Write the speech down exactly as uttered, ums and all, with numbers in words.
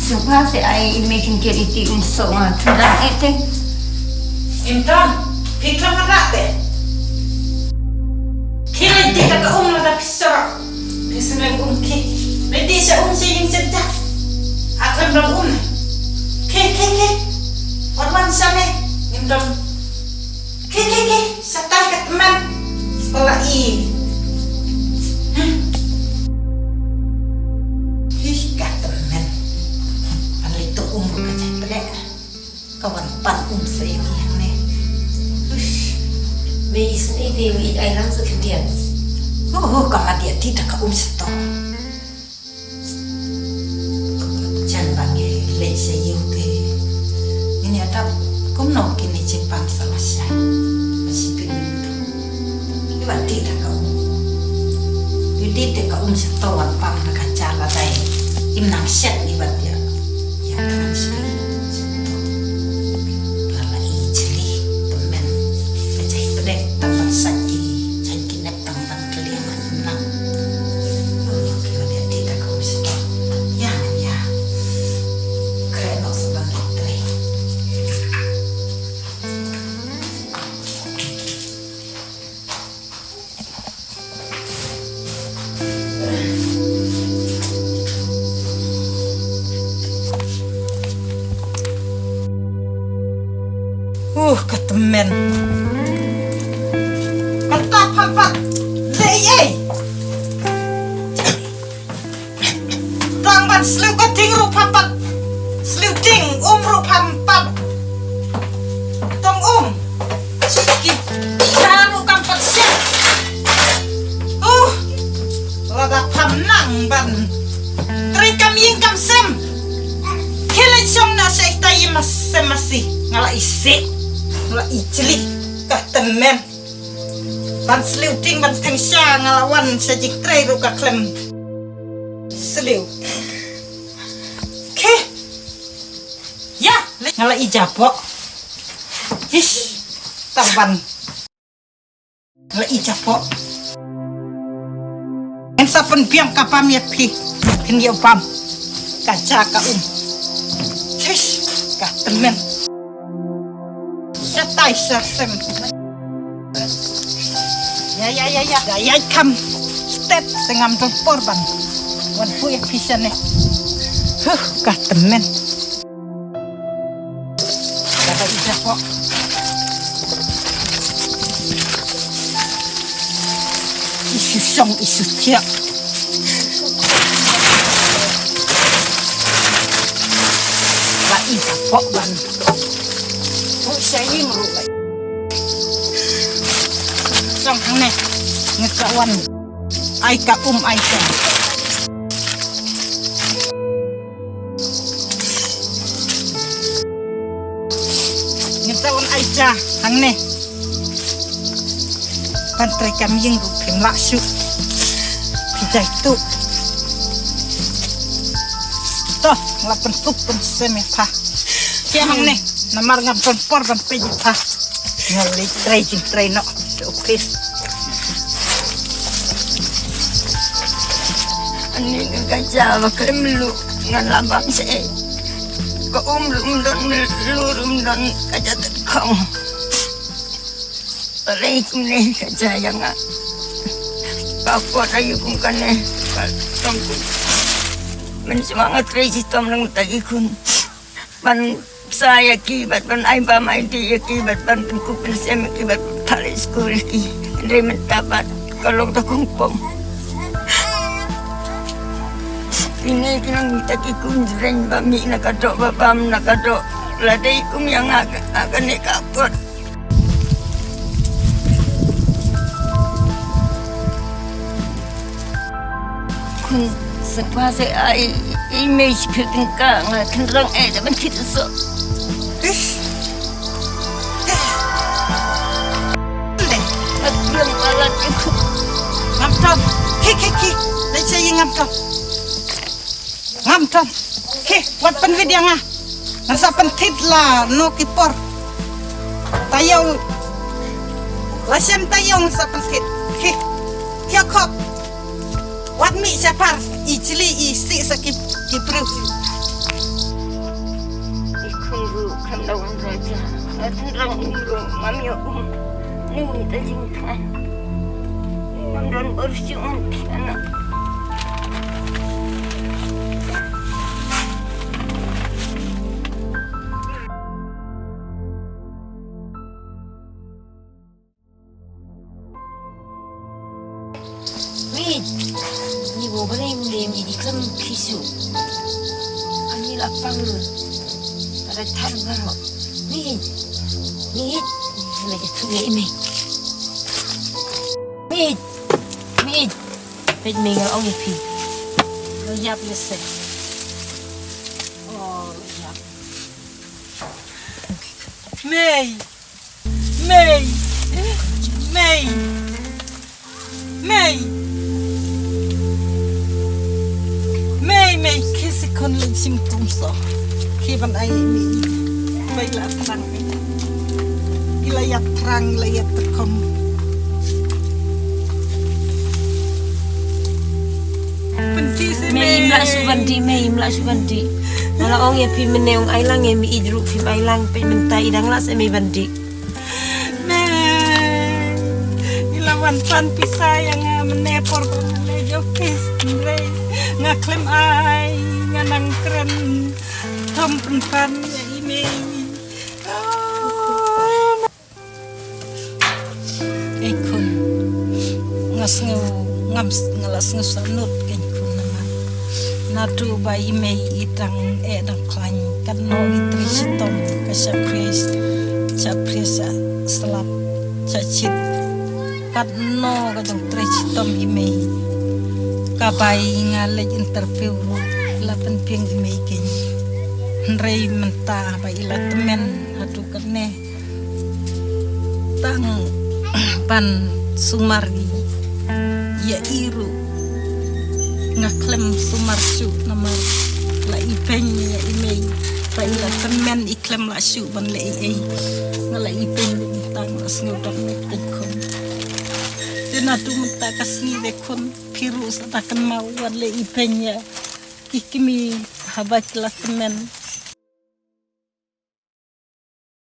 Sngewbha se ai i mei khyndiat iti um soh nga tynrang eh te. Im don, phi khlem rat te. Khie leit dih da ka um lada phi syrok. Phi sngewlem um khie. Leit dih sha um sha ïing sha jaka. Khlem don um. Khie, khie, khie. Wan wan sha me. Im don. Khie, khie, khie, shatai ka tymmen. Pala i. Ih, ka tymmen. Pala i to um ka jai pdek. Ka wan pan um sa ïa ki hangne. Uish. Me isynei te me ai lang sa khyndiat. Oh, ka mat ïa ti da ka um sa to. Jan ba ngi leit sha ïew te ngin ïa dap kumno kine jingpang sa la shai. Ba shi pynmyntu. Ïa ba dih da ka um. Ïa dih te ka um sha to wan pang da ka ja la dai. Im nang shet ïa ba dih. Ïa ka nang shai. Sha to. Ba la i jli. Tymmen. Ka jai pdek tang ban sait ki. Jai ki nep. Tang ban kylliang nang. Oh, ki wan ïa dih da ka um sha to. Ïa, ïa. Kren noh sa ban leit trei. Uh, ka tymmen. Kata pha pat. Lei ei. Tang ban sliew ka ding ruh pha pat. Sliew ding um ruh pha pat. Tong um. Ki ja ruh kam pat shet. Uh. Lada pham nang ban trei kam ïing kam sem. Khie leit shong noh sha ita i ma sem masi. Nga la i sih. Nga la i jli. Ka tymmen. Ban sliew ding ban theng sha nga la wan sha jingtrei ruh ka khlem sliew. Khie. Ïa, leit nga la i japoh. Hish. Tang ban. Nga la i japoh. Ngin sa pynbiang ka bam ïa phi. Phin ïoh bam. Ka ja ka um. Hish, ka tymmen. Shatai sha sem. Ïa, ïa, ïa, ïa. Da ïaid kham stet, te ngam don por ban wan buh ïa phi shane. Huh, ka tymmen. Da ba i japoh. I shu shong, i shu thiah. Ba i japoh ban. Buh sha ïing ruh. Shong hangne. Ngi sa wan. Ai ka um ai ka. Ngi sa wan ai ja hangne. Ban trei kam ïing ruh phim lah shuh. Phi jai tuh. To, nga la pynkup pynsem ïa pha. Ïa hangne, namar ngam don por ban peit ïa pha. Nga leit trei jingtrei noh. Te u phi. Ani ka ja ba khlem luh ngan la bam seh. Ka um ruh um don, mluh ruh um don, ka ja tet khong. Balei kumne ka ja ïa nga. Ka por aïu kum kane. Ka tong kum. Mynshuwa nga trei shitom nangta ki khun. Ban sa ïa ki bad ban ai bam ai dih ïa ki bad ban pynkup pynsem ïa ki bad ban phah leit skul ïa ki. Hynrei mynta pat ka long ta kongpong. Kine ki long kita ki kum jreng ba mih na ka doh ba bam na ka doh. La dei kum ïa nga ka, kane ka por. Khun, sa kwah sa ai i mei shiphew tyngka, nga kynrang eh da ban thied soh. Ish. Nga kynrang palat ïa khun. Ngam ton. Khie, khie, khie. Leit sha ïing ngam ton. Ngam ton. Khie, wat pynwit ïa nga. Ngan sa pynthied la no ki por. Taïew. La shem taïew ngan sa pynthied. Khie. Khie khop. Wat mih shapar i chli i sih sa ki ki briew. I khun ruh kan da wan raja. At rang um ruh ngam ïoh um. Ni ta jingkhlaiñ. Ngam don bor shuh ngan khana. Wait. Ni bo bane mle mi di kam kisu. Ani la pang. Ada tan baro. Wait. Wait. Ni ke tu ya ini. Wait. Wait. Wait, me nga ong pi. Lo yap lese. Oh, lo yap. Mei. Mei. Mei. Mei. Mei, mei, ki si kon len sim tum so. Ki ban ai mi. Bai la trang. I la ya trang, la ya terkom. Penti si mei, mei. Im lah su bandi, mei, im lah su bandi. Mala ong ya pi mene ong ai lang ya mi idru pi ai lang pe menta idang lah se mei bandi. Mei, ila wan pan pisa yang mene por mene jokis mre nga klem ai nga nang kren tom pen pan ya ime. Kein khun nga sngew ngam nga la sngew sanut kein khun namar natu ba i mei i dang eh dang khlaiñ katno i trei shitom ka sha pres sha pres sha slap sha chit katno ka dang trei shitom i mei ka bai nga leit interview ruh la pynpieng i mei kein hynrei mynta ba i la tymmen hatu katne tang ban sumar i ya i ruh nga klem sumar shuh namar la i peng ya i mei ba i la tymmen i klem la shuh ban le i ei nga la i peng tang la sngew dang ne teng khun te na tu mynta ka sngi de khun phi ruh sa ta kan mau wan le i peng ya ki kmie haba ki la tymmen.